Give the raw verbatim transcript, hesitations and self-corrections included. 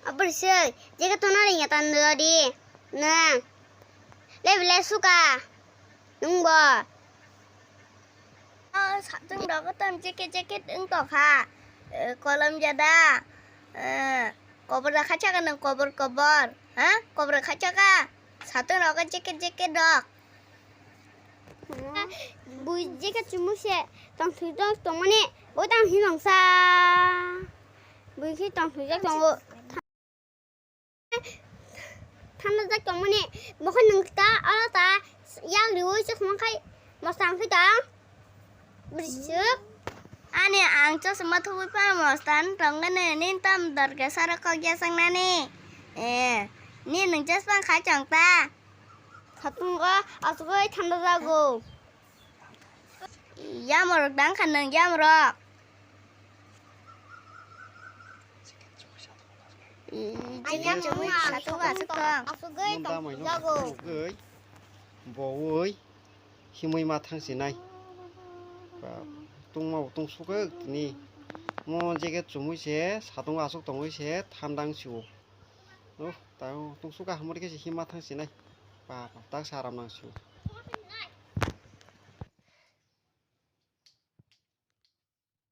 Abor se, jacket tona ring ya tan do di. Na. Le bile suka. Nung bo. Ah, satung rogo tam jacket jacket wng tong kha. Eh, kolom jada. Eh, kobor da khacha ka nang kobor kobor. Ha? Kobor khacha ka. Satung rogo jacket jacket rok. Bui jacket chumu se tong thui tong tong mani. Bo tang hi nong sa. Bui khi tong thui jak tong o. Thanda jak tongmani, bokhe nwng ta, oro ta, yak riui se khumang khai, mosang khe ta, bwswk. Ani ang chosma thubui phano mostan tongkhe nini tam dorkhe saro kok yasak nani. Eh, ni nwng chosma khai chong ta. Satungo asugoi thanda jago. Yamorok dang kha nwng yamorok. Ayang chumui wngma satung aswk tong. Asugoi tong jago. Bowoi himui ma thang sinai. Ba, tungma bo tungsuk tini. Mo jacket chumui se satung aswk tongwi se thandang sio. Oh, ta tungsuk hamori khe se hima thang sinai. Ba, ba, tak saram nang sio.